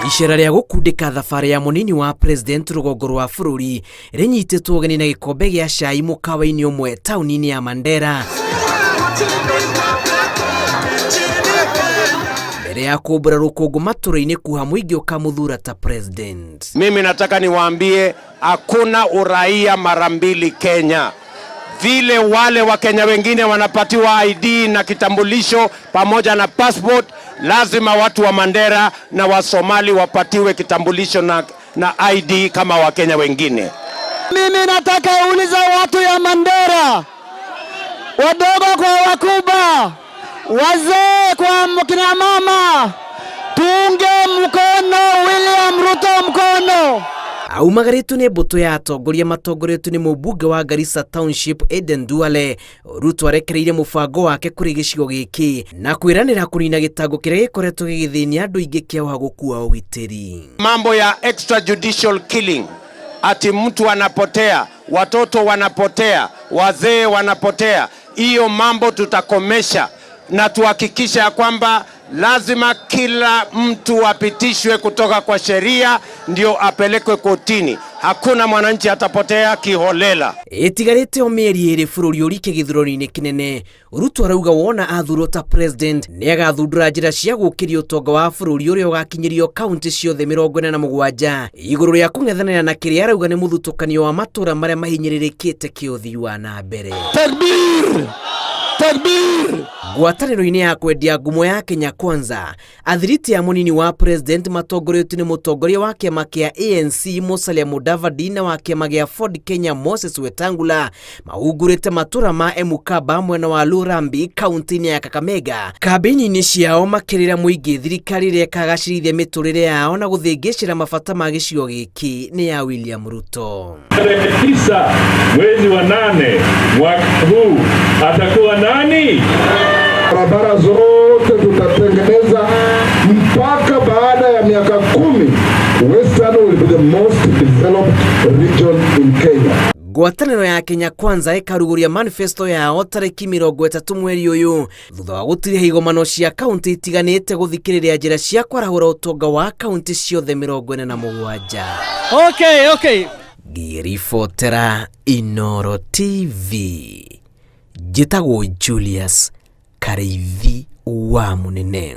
Icera rĩa gũkundĩka thabarĩ ya mũnini wa president rũgongo rwa bũrũri rĩnyitĩtwo ũgeni na gĩkombe gĩa cai mũkawa-inĩ ũmwe taũni-inĩ ya Mandera. Mbere ya kũmbũra rũkũngũ matũra-inĩ kuha mũingĩ ũkamũthura ta president. Mimi nataka niwaambie hakuna uraia mara mbili Kenya. Vile wale Wakenya wengine wanapatiwa ID na kitambulisho pamoja na passport, lazima watu wa Mandera na wa Somali wapatiwe kitambulisho na ID kama Wakenya wengine. Mimi nataka uliza watu ya Mandera, wadogo kwa wakubwa, wazee kwa kina mama, tuunge mkono William Ruto mkono. Aumagarĩtwo nĩ mbũtũ ya atongoria matongoretio nĩ mũmbunge wa Garissa Township Aden Duale. Ruto arekereirie mũbango wake kũrĩ gĩcigo gĩkĩ na kwĩranĩra kũnina gĩtango kĩrĩa gĩkoretwo gĩgĩthĩnia andũ aingĩ kĩa ũhagũku wa ũgitĩri. Mambo ya extrajudicial killing, ati mtu anapotea, watoto wanapotea, wazee wanapotea, hiyo mambo tutakomesha na tuhakikishe ya kwamba lazima kila mtu apitishwe kutoka kwa sheria ndio apelekwe kotini. Hakuna mwananchi atapotea kiholela. Ĩtigarĩte o mĩeri 2 bũrũri ũrike gĩthurano-inĩ kĩnene. Ruto arauga wona athurwo ta president nĩ agathundũra njĩra cia gũkĩria ũtonga wa bũrũri ũrĩa ũgakinyĩrio kaunti ciothe 47 igũrũ rĩa kũng'ethanĩra na kĩrĩa arauga nĩ mũthutũkanio wa matũra marĩa mahinyĩrĩrĩkĩte kĩũthii wa na mbere. Takbir! Takbir! Ngwatanĩro-inĩ ya kwendia ngumo ya Kenya Kwanza, athiriti ya mũnini wa president matongoretio nĩ mũtongoria wa kĩama kĩa ANC Musalia Mudavadi na wa kĩama gĩa Ford Kenya Moses Wetangula mahungurĩte matũra ma Emukaba mwena wa Lurambi kaunti-inĩ ya Kakamega. Kambĩini-inĩ ciao makĩrĩra mũingĩ thirikari ĩrĩa ĩkagacĩrithia mĩtũrĩre yao na gũthĩngĩcĩra mabata ma gĩcigo gĩkĩ nĩ ya William Ruto. Tarehe 9 mwezi wa 8 mwaka huu atakuwa nani? Barabara zote tutatengeneza mpaka baada ya miaka 10 Western will be the most developed region in Kenya. Ngwatanĩro ya Kenya Kwanza ĩkarugũria manifesto yao tarĩki 30 mweri ũyũ thutha wa gũtiriha igomano cia kaunti itiganĩte gũthikĩrĩria njĩra cia kwarahũra ũtonga wa kaunti ciothe 47. Okay. Ngĩribotera Inooro TV, njĩtagwo Julius Karĩithi wa Mũnene.